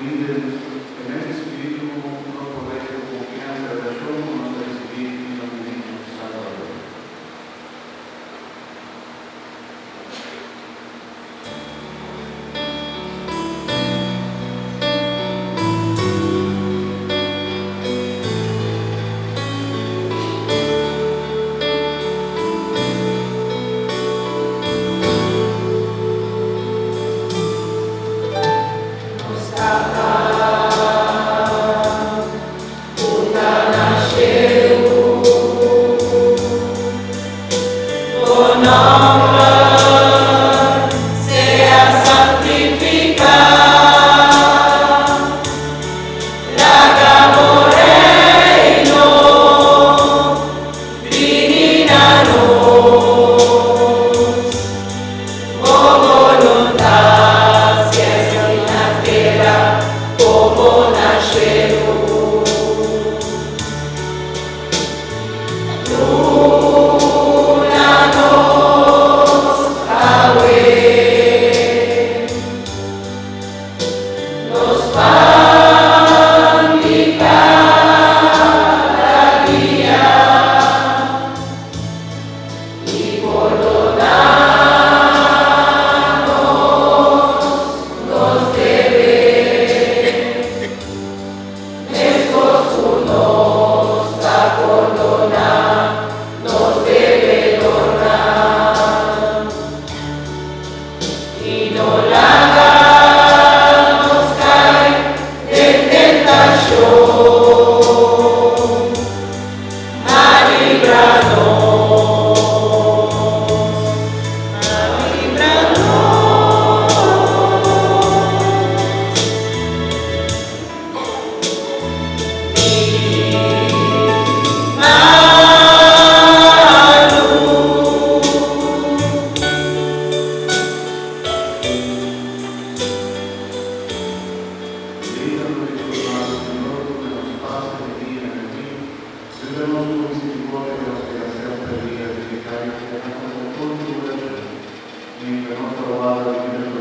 Uni den e mes Espíritu nos por resa ku konfiansa e orashon ku nos a risibí di nos Divino Salbador. Nos Tata ku ta na shelu, bo nòmber sea santifiká, laga bo reino bini na nos. Bo boluntat sea hasi na tera komo na shelu. Duna nos awe nos pan di kada dia. I pordoná nos nos debe, meskos ku nos ta pordoná nos debedornan. I no laga nos kai den tentashon. Ma libra nos, ma libra nos di malu. Líbranos di tur mal, Señor, duna nos pas den e dia aki. Yuda nos ku misericordia pa nos keda semper liber di pecado i keda na komo tur tribulacion, mientras nos ta warda di bida.